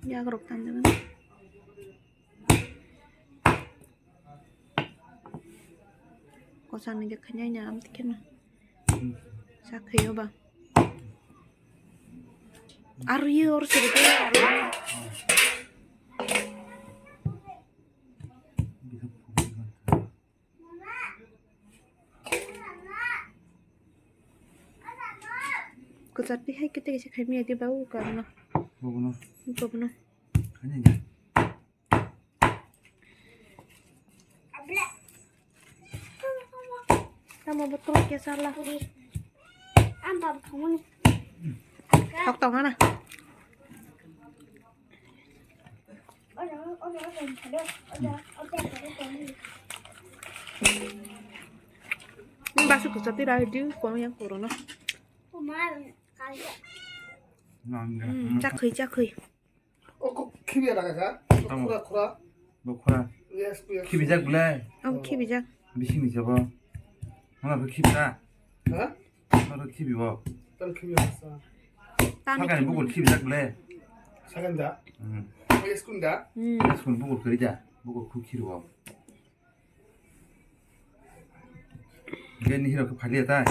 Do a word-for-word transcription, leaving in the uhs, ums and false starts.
Yagrok tanjagan. Kosa ni khainai na am tikhe na. Sakhayo ba. Aru ye or sebe. Kwchar twi hai kete kaisa khaimya di ba o karno. Bobono. Bobono. Khaini ya. Tamo botol kesa la. Am bab khamuni. Thok tong ana. Ni basu kusa tira di ko yang corona. Nang ya. Hmm, chakhui chakhui. O kok khibi ada ka? Tamo. Khura khura. Bo khura. Yes, yes. Khibi jak bole. Am khibi jak. Bisi ni jabo. Mana bo khibi ta? Ha? Mana bo khibi bo. Tan khibi sa. Tani Sakani khibi. Bukul khibi jak bole. Sakan da. Hmm. Yes kun da. Hmm. Yes kun bukul kiri ja. Bukul khu khibi bo. Gen ni hiro ke phali ta.